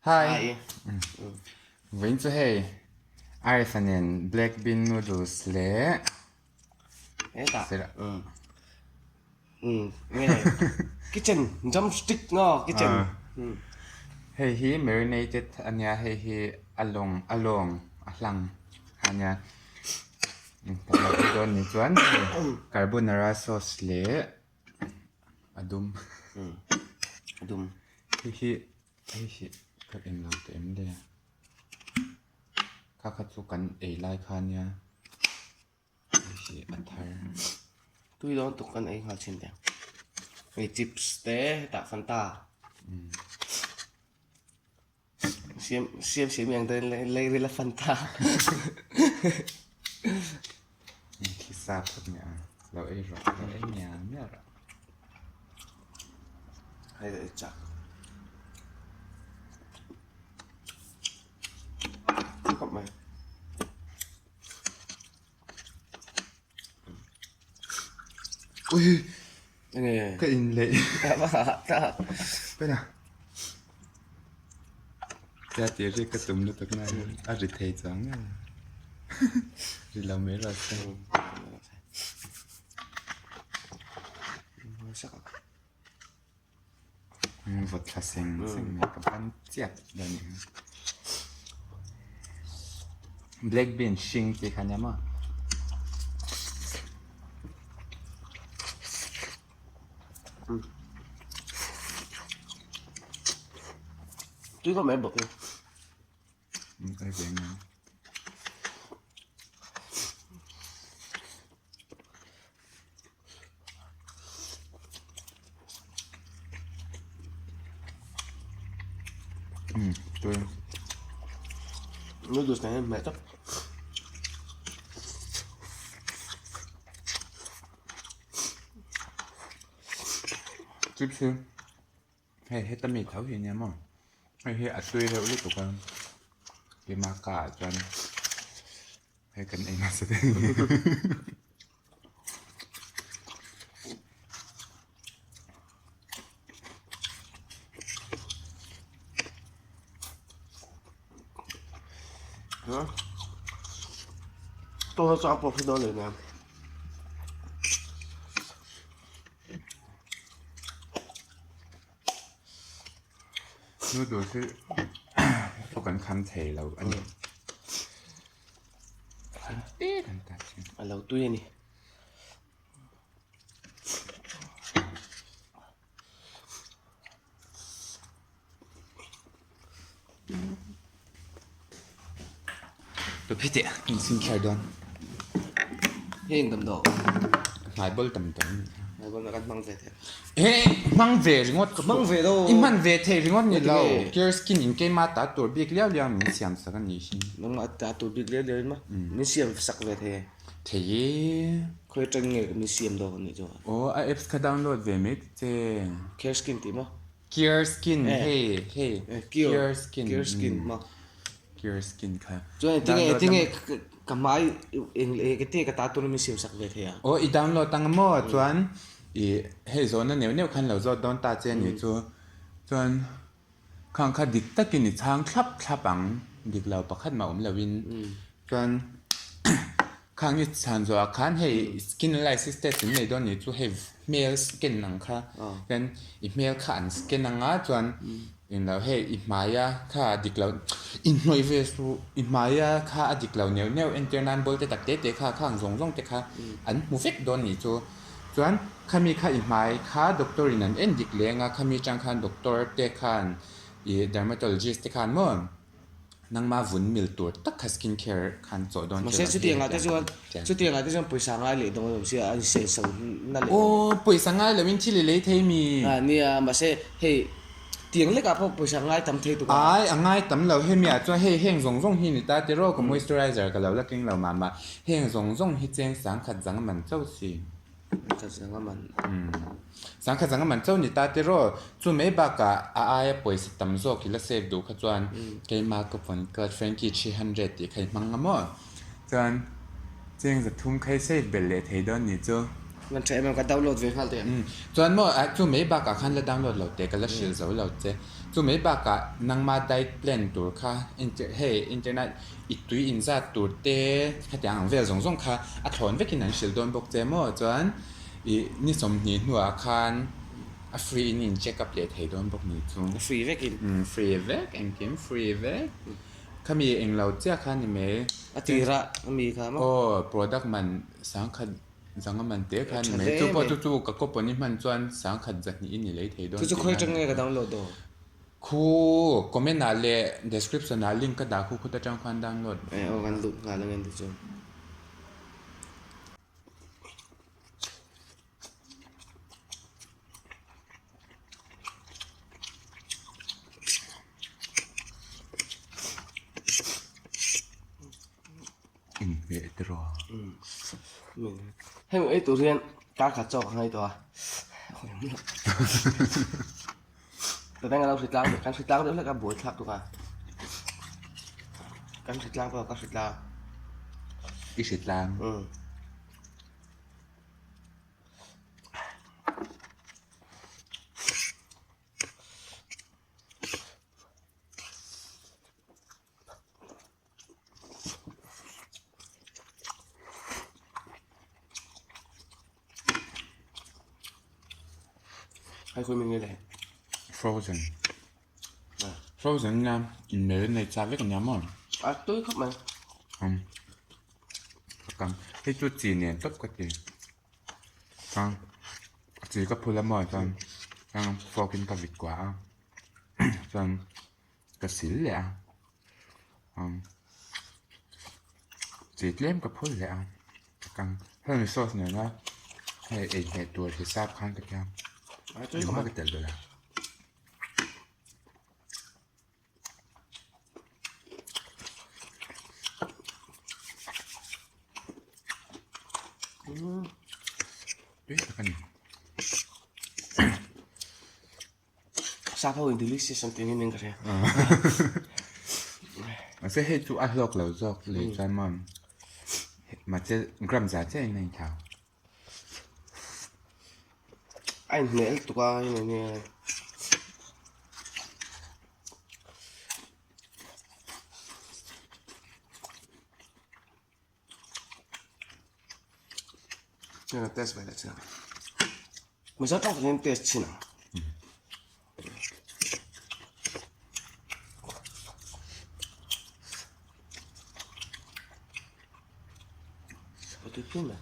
Hi. Vawiin chu hei Arif-a nen black bean noodles leh Hetah nge kitchen drumstick nga kitchen hei hi marinated a nia hei hi a lawng a lawng a hlang a nia kan lo ei dawn ni chuan carbonara sauce leh a dum a dum hei hi hei hi ka en lo teh em le kha kha chu kan ei lai kha nia hei hi a thar tui dawn tuk kan ei nghal thin te hei chips te hetah fanta siam siam siam ang te lei ril a fanta khi sa phawt nia lo ei rawh lo ei mial mial rawh hei ei chak khawp mai Ui enge ka in leh pena tia tih ri ka tum lutuk na a ri thei chuang nge ri lo mai rawh se Vawt thla seng seng mai ka ban chiat dawn a ni. Black bean hring tih kha nia maw. Tui khawp mai bawk hi. Ka ve ngai. Tui. Noodles này mẹ chắc. Chips hi hei heta mi tho hi nia maw hei hi a tui reuh lutuk a keimah ka ah chuan hei kan ei nasa deuh a ni. Tôi cho ăn bột đó rồi nè. Noodles hi pawh kan kham thei lo a ni. A lo tui a ni. Tuphi teh in sin kher dawn. Heng damdawi. Hmai bawl damdawi a ni. Hmai bawl kan hmang ve thei. He hmang ve ringawt ka hmang ve lo. I hman ve thei ringawt ni lo. Clear skin in keima ta tur bik liau liau min siam sak a nih hi. Nangmah ta tur bik liau liau in maw min siam sak ve thei e. Thei e. Khawi atang nge min siam dawn a nih chuan. Aw a apps kha download ve mai ta che. Clear skin tih maw. Clear skin hei hei clear skin clear skin maw. Clear skin kha. Chuan tinge tinge ka hmai eng leh tinge ka ta tur min siam sak ve thei a. Aw i download ang maw chuan i hei zawhna neuh neuh khan lo zawt dawn ta che anih chu chuan khang kha dik takin i chhang thlap thlap ang dik lo pakhat mah awm loin chuan khang i chhan zawhah khan hei skin analysis test in nei dawn anih chu hei hmel scan ang kha chuan i hmel kha an scan ang a chuan Englo hei i hmaia kha a dik lo i hnawih ve suh i hmaia kha a dik lo neuh neuh entir nan bawlte tak te te kha khang zawng zawng te kha an hmu vek dawn nih chu chuan khami kha i hmai kha doctor in an en dik leng a khami tang khan doctor te khan i dermatologist te khan maw nangma vun mil tur tak kha skin care khan chawh dawn che lo hei hetiang chutiang ah te chuan pawisa ngai leh dawn lo sia an senso na leh aw pawisa ngai lo in thil i lei thei mi a nia mahse hei tiang lek ah pawh pawisa ngai tam thei tuk a ai a ngai tam lo hemi ah chuan hei heng zawng zawng hi ni ta tiraw ka moisturizer ka lo la keng lo mah mah heng zawng zawng hi cheng sangkhat zang man chauh si. Khat zanga man. Sangkhat zanga man chauh ni ta tiraw, chu mai bakah a aia pawisa tam zawk i la save duh kha chuan keimah ka phone card Frankie 300 tih kha i hmang nga maw? Chuan cheng zathum kha i save belh leh thei dawn ni chu. Man tha em em ka download ve nghal teh. Chuan maw chu mai bakah khan la download lo teh ka la hrilh zo lo che. Chu mai bakah nangma diet plan tur kha hei internet i tui inzat tur te khatiang ang vel zawng zawng kha a thlawn vekin an hrilh dawn bawk che maw chuan i ni 20 hnuah khan a free in in check up leh thei dawn bawk ni chu. A free vekin. Umm free vek engkim free vek. Khami englo chiah kha ni mai. A tirah ami kha maw? Aw product man sangkhat Zanga man te kha ni mai. Chu pawh chu chu ka coupon i hman chuan 10,000 2 i ni lei thei dawn tih na. Chu chu khawi atang nge ka download dawn? Khu comment ah leh description ah link ka dah khu khut atang khuan download. E aw kan lut nghal ange ti chuan. Inhmeh tiraw? Heng ei tur hian kar khat chawk a ngai tawh a. Tuna kan lo hri tlang kan hri tlang deuh hlek a buai thlak tuk a. Kan hri tlang pawh ka hri tlang. I hri tlang? Frozen Frozen nia in marinate sa vek ania maw? A tui khawp mai. Um Hei chu chi nen tawp ka ti. Chuan chi ka phul a maw chuan chuan fork in ka vit kuah a chuan Ka sil leh a, chi tlem ka phul leh a, hemi sauce nena hei ei hneh tur hisap khan ka tia, engmah ka telh belh a. Tui tak a ni. Sap ho in delicious an tih niin ka hria. Mahse hei chu a hlawk lo zawk leh chuan maw mahse gram za chiah in a inthlau. A inhmeh lutuk a hei nen hian. Heng a test ve leh chin ang. Mizo tawng takin test chin ang. A tui phian mai.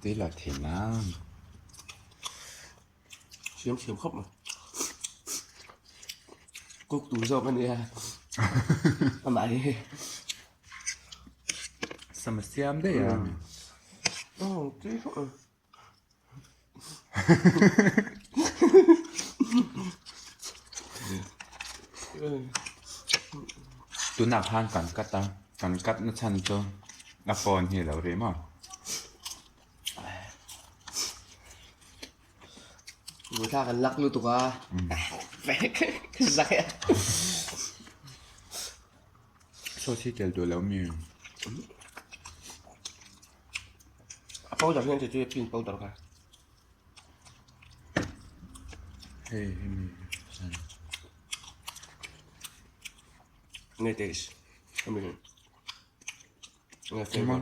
Tui lo thin a. Siam thiam khawp mai. Cook tur zawk a nia. Amah hi. Sama siam daih a. Oh, tui khawp mai. Tunah khan kan cut a, kan cut na chhan chu a phone hi a lo ri maw? Buaithlak kan lak lutuk a zai a. Sauce hi tel duh lo mi? A powder hian chu chu pin powder kha. Hei hemi. Nge taste. Hemi. Nge flavor.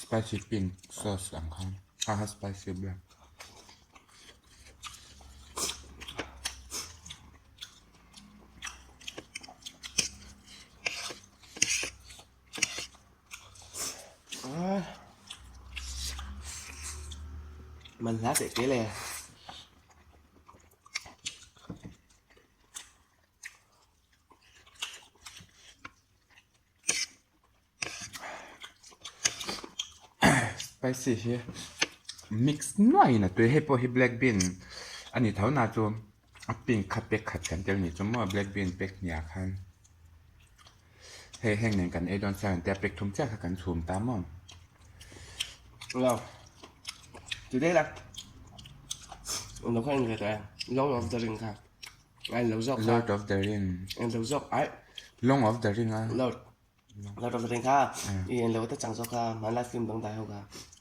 Spicy pink sauce ang khan. Ha ha spicy black. Man hla teh te le. Spicy hi mix nuaiin a tui hei pawh hi black bean a ni tho na chu a pink kha pack khat kan tel ni chu maw black bean pack hniah khan hei heng nen kan ei dawn chuan tia pack thum chiah kha kan chhum ta maw. Lo today la lo kha en ve tawh em Lord of the Ring kha. Ai lo zawk kha. Lord of the Ring. En lo zawk ai. Long of the Ring a. Lord. Lord of the Ring kha. I en lo ta chang zawk kha. Hmanlai film dang dai ho kha.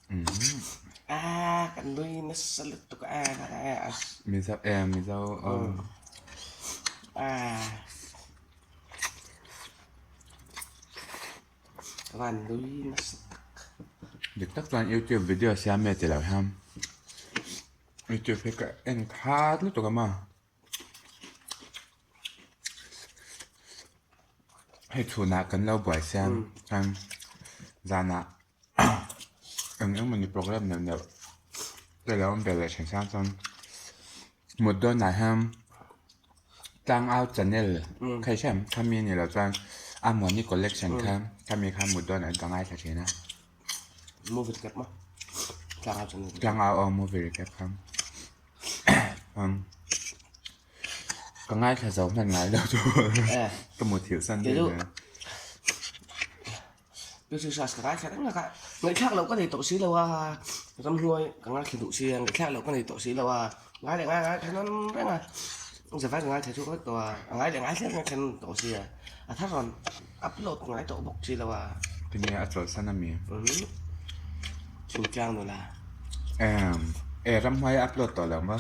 Ah kan nui nasa lutuk a ah. Mizo eh Mizo aw. Ah. Ka van nui nasa tak. Dik tak chuan YouTube video siam e ti lo hian YouTube hi ka en khat lutuk a maw. Hei chhunah kan lo buai siam chuan zanah eng eng mawni program neuh neuh te lo awm ve leh thin sang chuan mut dawnah hian tlangau channel kha i hria em khami a nih loh chuan Amawni collection kha khami kha mut dawnah hian ka ngaithla thin a. Movie recap maw? Tlangau channel. Tlangau aw movie recap kha. Ka ngaithla zo hman ngai lo chu ka muthilh san daih zel. Christmas ka ngaithla reng a, ngaihthlak loh ka nei tawh si lo a, ramhnuai ka ngaithla duh si a, ngaihthlak loh ka nei tawh si lo a, ngai leh ngai ngaithla nawn reng a, zavai ka ngaithla chhuak vek tawh a, a ngai leh ngai thleng ngaithla nawn tawh si a, a thar rawn upload ngai tawh bawk si lo a. Tinge a chawlhsan a mi? Thingtlang nula. Emm e ramhnuai a upload tawh lo maw?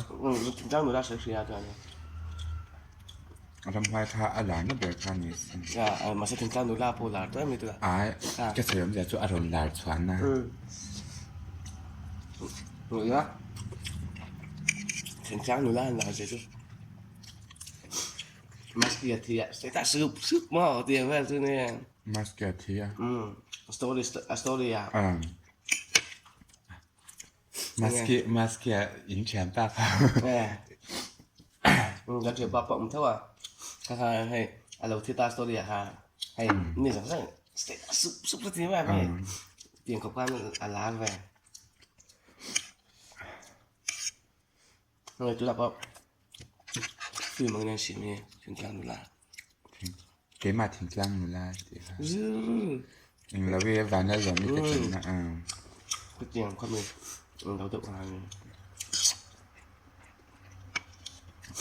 Thingtlang nula sawi hria chuan. Ramhnuai kha a lar na ber kha ni sin. A mahse thingtlang nula pawh lar tawh em ni tuna. Ai ka sawi awmzia chu a rawn lar chhuan a. Nia thingtlang nula an lar zia chu. Maski a thi a status sup sup maw tih ang vel chu nia. Maski a thi a. Story a story a. Maski maski a in thian ta kha. Kan thian pa pawh awm tho a. Kha kha hei a lo thi ta story ah kha hei ni zawng zawng status sup sup ka ti mai a tiang khawp khan a lar ve. Hei tunah pawh film ang in an siam hi thingtlang nula. Keimah thingtlang nula tih kha. Englo hi Vanlalawmi te thenna a. Chutiang khaw mi englo deuh ang a ni.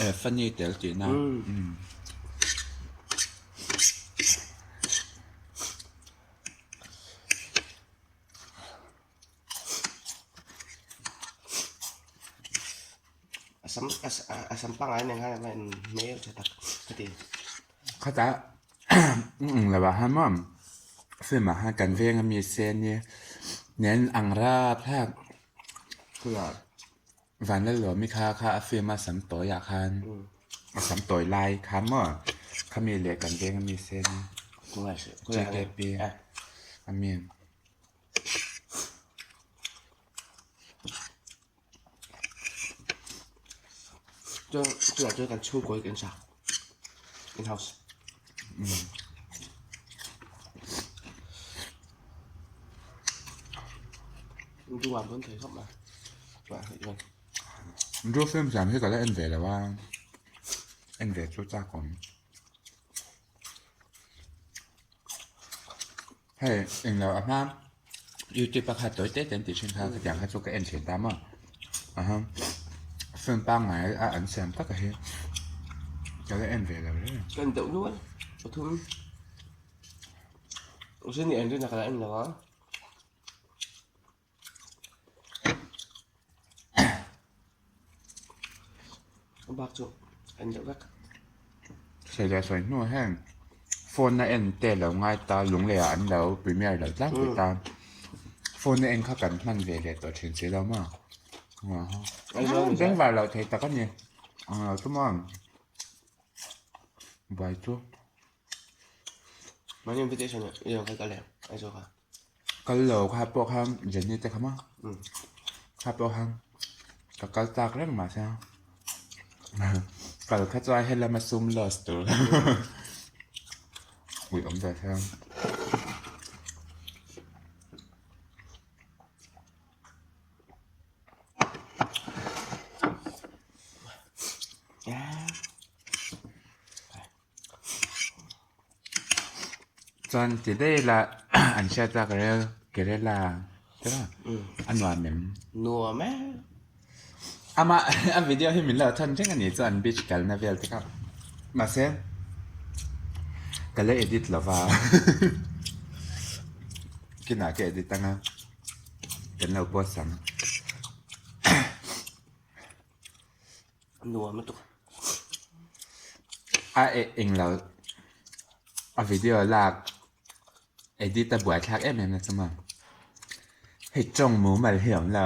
Eh funny tel tihna. A sam a sam pangngai nen khan a in hmel tha tak ka ti. Khatah eng lo ah hian maw film ah hian kan veng ami se nia nen ang rap thlak Vanlalawmi kha kha a film a sam tawi ah khan a sam tawi lai kha maw khami leh kan veng ami se nia J K P ami. Chuan chutah chuan kan chhungkaw hi kan sa in house. Duan dawn thei khawp mai chuan hei chuan. Mizo film siam hi ka la en ve lo a, en ve chu chak awm. Hei englo a hma youtube a kha tawi te te an tih thin kha khatiang kha chu ka en thin ta maw aha film pangngai a an siam tak a hi ka la en ve lo reng. Ka en deuh nual pathum Zini en rin a ka la en lo a. A bak chu en deuh vek. Sawi leh sawi hnu heng phone a en te lo ngai ta lunglei ah an lo premiere lo tlangpui ta phone a en kha kan hman ve leh tawh thin si lo maw bengvar loh thei tak a ni ang lo chu maw buai chu. Mahni invitation i lo kal leh Aizawl kha. Kal lo kha pawh kha Jenny te kha maw kha pawh kha ka kal tak reng mahse kal kha chuan helama sum loss tur ui awm ve sia. Chuan ti daih ila an hriat a Kerela te la a nuam em? Nuam e. Amah a video hi min lo thawn reng a ni chuan beach kalna vel te kha mahse ka la edit lo va kinah ka edit ang a. Kan lo post ang. Nuam lutuk. A e englo a video lak edit a buai thlak em em na chu maw. Hei tawng mumal hi a awm lo.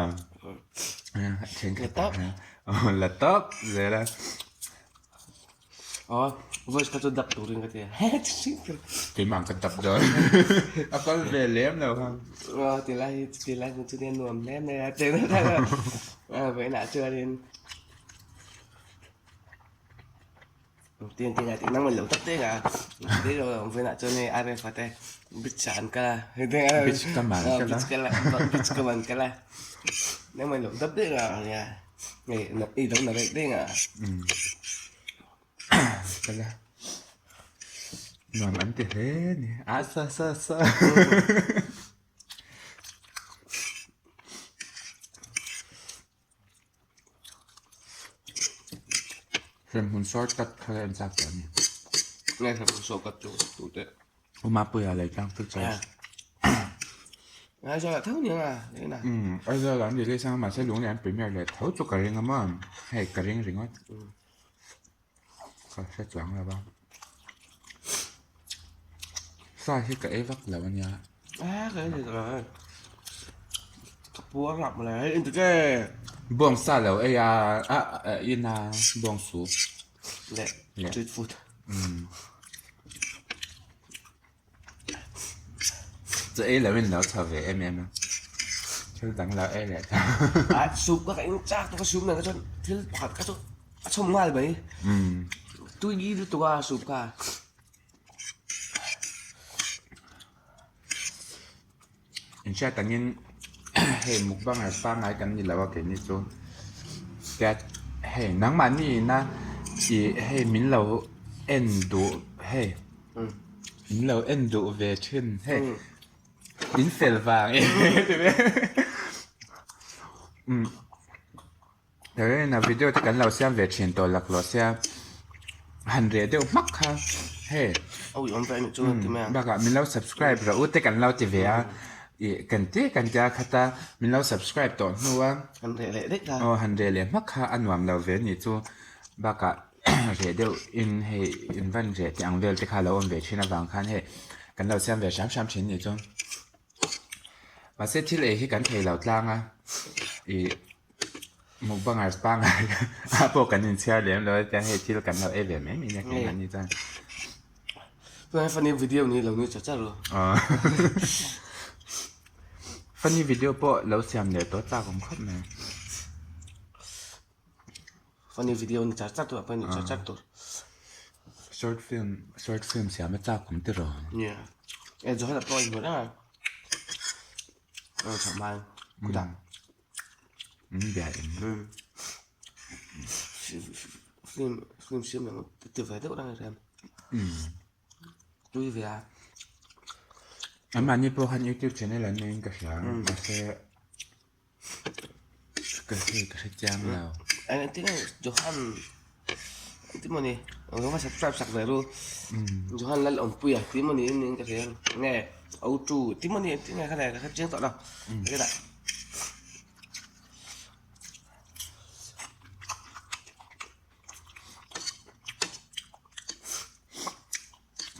Thenkhat ah hian la tawp zel a. Aw voice kha chu dap turin ka ti a. Keimah ang ka dap dawn. A kal ve lem lo kha. Aw ti lai hi ti lai hmun chu nia nuam hle mai a cheng na thak a. Vawiinah chuanin tin tin a ti nang lo tak te nga. Ti lo vawiinah chuan hei RF a te beach ah an kal a. Beach ka man kal a. Beach ka beach ka man kal a. Nang lo tak te nga nia. Nge i lo na reh deng a. Kala. Nuam an ti hle ni. A sa sa sa. Hremhmun shortcut kha ka en chak tawh a ni. Nge hremhmun shortcut chu tu teh. U Mapuia lei tlang chu church. Aizawl ah tho ni ang a eng a. Umm Aizawl ah an release ang a mahse Lunglei an premiere leh tho chu ka ring a maw hei ka ring ringawt ka hre chuang lo va sa hi ka ei vak lo a nia. A ka ei thei tawh lo hei ka puar rap mawle hei inti che. Bawng sa lo ei a a in a bawng soup. Leh street food. Umm. Chu ei lo in lo chho ve em em a. Thil dang lo ei leh ta. A soup ka ka in chak tawk a soup nen kha chuan thil pakhat kha chu a chhawm nghal mai. Umm. Tui lutuk a soup kha. Inhriat angin hei mukbangers pangngai kan ni lo a keini chu tiat hei nangmahni ina ih hei min lo en duh hei min lo en duh ve thin hei in fel vang umm video te kan lo siam ve thin tawh laklawh sia han reh deuh hmak kha hei bakah min lo subscribe rawh u te kan lo ti ve a ih kan ti kan tia khat a min lo subscribe tawh hnu a aw han reh leh hmak kha a nuam lo ve anih chu bakah reh deuh in hei in van reh tih ang vel te kha a lo awm ve thin avang khan hei kan lo siam ve hram hram thin anih chu. Mahse thil ei hi kan thei lo tlang a, ih mukbangers pangngai ah pawh kan inchhiar lem lo a tiang hei thil kan lo ei ve mai mai nia keimah ni chuan. Tunah hian funny video ni lo ni char char lo. Funny video pawh lo siam leh tawh chak awm khawp mai. Funny video ni char char tur ah pawh ni char char tur. Short film short film siam a chak awm tiraw? Nia. E Johan a pawh a inhmu reng a. Rawn chhoh hma in kutah. Min bia em? Film film siam ang ti ve deuh reng a rem. Tui ve a. Anmahni pawh khan youtube channel an nei in ka hria mahse Ka hre ka hre chiang lo. Eng engtin nge Johan engtin maw ni Johan subscribe sak ve ru Johan Lalawmpuia tih maw ni in ka hria nge O2 tih maw ni engtin nge kha le ka hre chiang tawh lo hetah.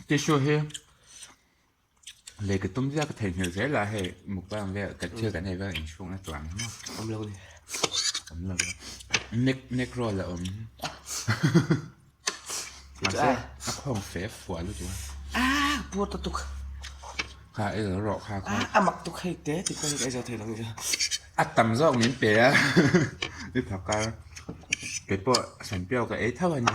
Tissue hi. Lei ka tum ziak ka theihnghilh zel a hei mukbang vel kan thil kan ei vel inchhung a chuang hi maw. Awm lo ni. Awm lo a. Neck neck roll a awm. Mahse a khawng fe fuah lutuk a. Ah puar ta tuk. Kha ei lo rawh kha kha. A mak tuk hei te ti pawh hi ka ei zo thei lo ni. A tam zawk min pe a. Ni phakar. Keipawh sanpiau ka ei tho a ni.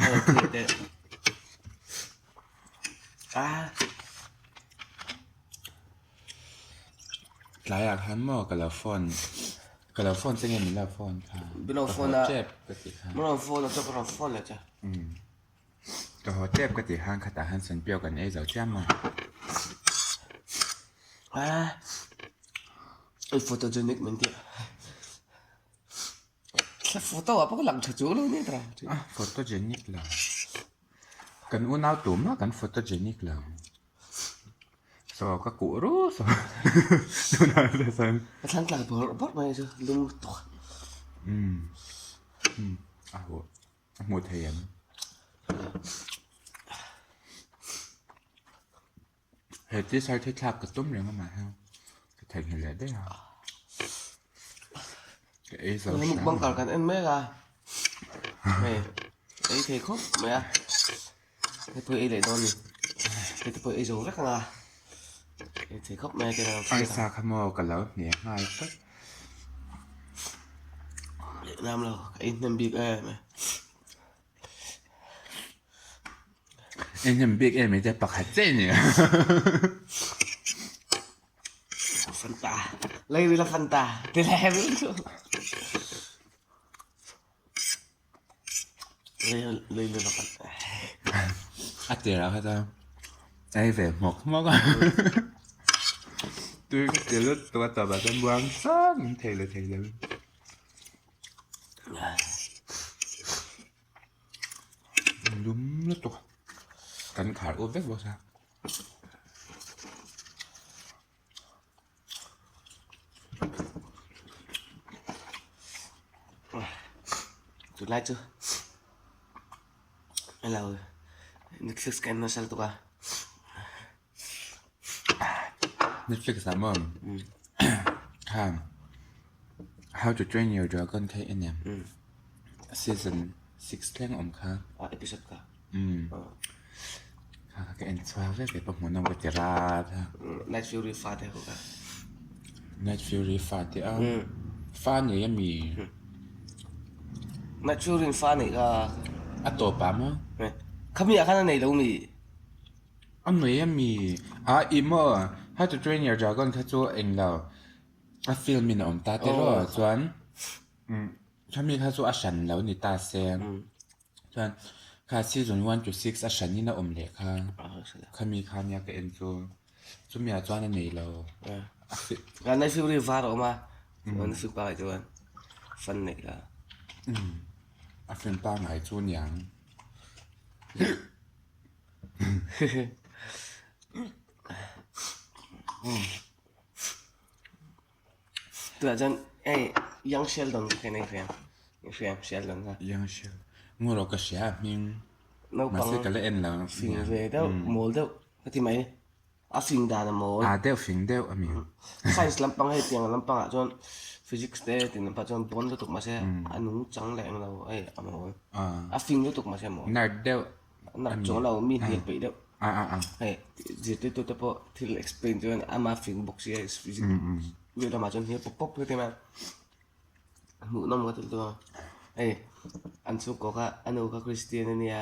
Tlaiah khan maw ka lo phone ka lo phone che nge min lo phone kha Min rawn phone a ka haw tep ka tih kha Min rawn phone a chuan ka rawn phone leh che umm ka haw tep ka tih khan khatah khan sanpiau kan ei zo chiam a. I photogenic min tih a photo ah pawh ka lang tha chuang lo nia tawh a photogenic lo. Kan unau tumah kan photogenic lo. Saw ka kuh ru saw tunah te chuan. Ka thlan tlai bawrh bawrh mai chu lum lutuk. Umm umm a huh a hmuh thei em? He t-shirt hi thlak ka tum reng a mah hian ka theihnghilh leh daih a. Ka ei zo hram. Mukbang kar kan en mek a hei ei thei khawp mai a hei pawh ei leh dawn a ni hei te pawh ei zo vek ang a ei thei khawp mai a Arsa kha maw ka lo hne nghal tlat. Lehlam lo ka ei hnem bik em e. Ei hnem bik em e te pakhat che ni. Fanta lei rila fanta ti le lei rila fanta. A tirah kha chuan ei ve hmawk hmawk a tui ka ti lutuk a tawpah chuan buang sang in thei leh thei lo. Lum lutuk kan khar up vek bawk a. Tunlai chu hello Netflix ka en nasa lutuk a. Netflix ah maw kha How to Train Your Dragon kha i en em? Season 6 thleng awm kha. Episode kha. Kha ka en chhuak vek ve pawh hmuhnawm ka ti rat a. Night Fury fa te ho kha. Night Fury fa te a. Fa nei a mi. Night Fury in fa nei kha. A tawp ah maw? Khami ah khan a nei lo mi. A nei a mi. A i maw How to Train Your Dragon kha chu englo a film in a awm ta te rawh chuan khami kha chu a hran lo ni ta se. Chuan kha season 1 to 6 a hranin a awm leh kha khami kha nia ka en chu chumi ah chuan a nei lo. Night Fury var a awm a chuan film pangngai chuan fan neih kha. A film pangngai chu niang. Tunah chuan hei Young Sheldon kha i hria i hria Sheldon kha. Young Sheldon ngu rawh ka hria a hming mahse ka la en lo fing ve deuh mawl deuh ka ti mai a fing dan a mawl ah deuh fing deuh a mi science lampang hei tiang lampang ah chuan physics te tin lampang chuan bawn lutuk mahse a nung chang leh englo hei a mawl a fing lutuk mahse a mawl nerd deuh Nat chuang lo mi hnial peih deuh. Hei zirtirtu te pawh thil explain chuan ama fing bawk sia vel lamah chuan hnial pawp pawp vek em a. Hmuhnawm ka ti lutuk a. Hei an chhungkaw kha a nu kha Christian a nia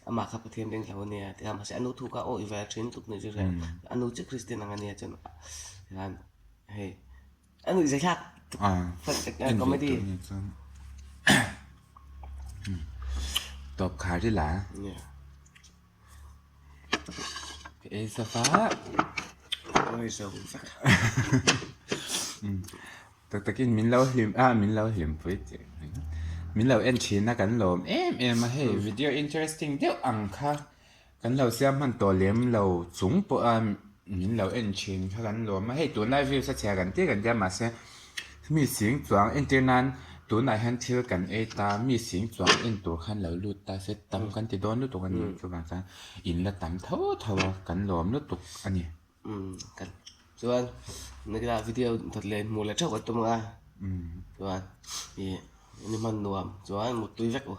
amah kha Pathian ring hlo a nia ti a mahse a nu thu kha aw i ve thin lutuk ni chu hria a nu chiah Christian ang a nia chuan tikhan hei a nuih zai thlak comedy. Tawp khar i la. Ka ei sa fa. Oi zo vek. Tak takin min lo hlim a min lo hlim pui che. Min lo en thin a kan lawm em em a hei video interesting deuh ang kha kan lo siam hman tawh lem lo chung pawh a min lo en thin kha kan lawm a hei tunlai views a chhia kan tir kan tia mahse mi sing chuang entir nan tunah hian thil kan ei ta mi sing chuang en tur khan lo lut ta se tam kan ti dawn lutuk a ni chuvang chuan in la tam tho tho a kan lawm lutuk a ni. Umm kan chuan nakina video that leh hmuh leh theuh kan tum ang a chuan ih ni hman nuam chuan muttui vek u.